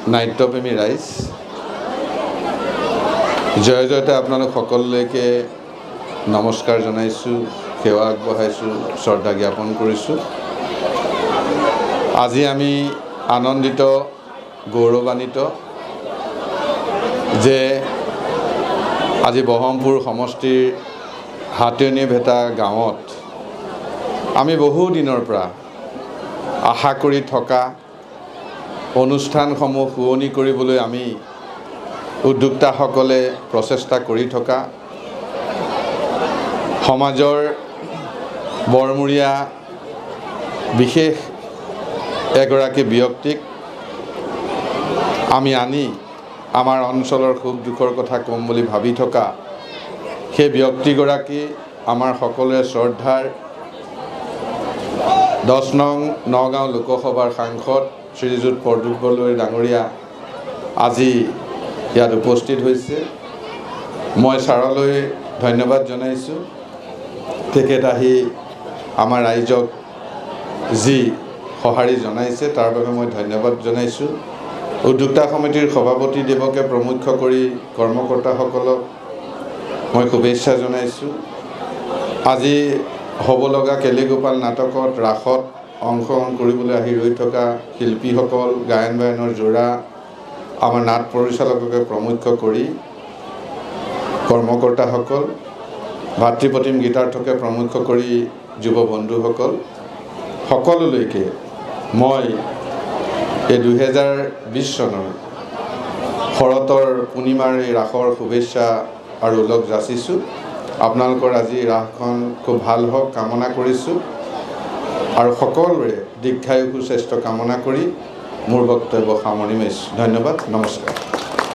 নাট্যপ্ৰেমী ৰাইজ, জয় জয়তে আপোনালোক সকলোলৈকে নমস্কাৰ জনাইছোঁ, সেৱা আগবঢ়াইছোঁ, শ্ৰদ্ধা জ্ঞাপন কৰিছোঁ। আজি আমি আনন্দিত, গৌৰৱান্বিত যে আজি বহৰমপুৰ সমষ্টিৰ হাতীয়নী ভেটা গাঁৱত আমি বহু দিনৰ পৰা আশা কৰি থকা অনুষ্ঠানসমূহ শুৱনি কৰিবলৈ আমি উদ্যোক্তাসকলে প্ৰচেষ্টা কৰি থকা সমাজৰ বৰমূৰীয়া বিশেষ এগৰাকী ব্যক্তিক আমি আনি আমাৰ অঞ্চলৰ সুখ দুখৰ কথা ক'ম বুলি ভাবি থকা সেই ব্যক্তিগৰাকী আমাৰ সকলোৰে শ্ৰদ্ধাৰ 10 নং নগাঁও লোকসভাৰ সাংসদ শ্ৰীযুত প্ৰদ্যুৎ বৰদলৈ ডাঙৰীয়া আজি ইয়াত উপস্থিত হৈছে। মই ছাৰলৈ ধন্যবাদ জনাইছোঁ। তেখেত আহি আমাৰ ৰাইজক যি সঁহাৰি জনাইছে, তাৰ বাবে মই ধন্যবাদ জনাইছোঁ। উদ্যোক্তা সমিতিৰ সভাপতি দেৱকে প্ৰমুখ্য কৰি কৰ্মকৰ্তাসকলক মই শুভেচ্ছা জনাইছোঁ। আজি হ'ব লগা কেলিগোপাল নাটকত ৰাসত অংশগ্ৰহণ কৰিবলৈ আহি ৰৈ থকা শিল্পীসকল, গায়ন বায়নৰ যোৰা, আমাৰ নাট পৰিচালককে প্ৰমুখ্য কৰি কৰ্মকৰ্তাসকল, ভাতৃপ্ৰতিম গীতাৰ্থকে প্ৰমুখ্য কৰি যুৱ বন্ধুসকল, সকলোলৈকে মই এই 2020 চনৰ শৰতৰ পূৰ্ণিমাৰ এই ৰাসৰ শুভেচ্ছা আৰু ওলগ যাচিছোঁ। আপোনালোকৰ আজি ৰাসখন খুব ভাল হওক কামনা কৰিছোঁ আৰু সকলোৰে দীৰ্ঘায়ু, সুস্বাস্থ্য কামনা কৰি মোৰ বক্তব্য সামৰণি মাৰিছোঁ। ধন্যবাদ, নমস্কাৰ।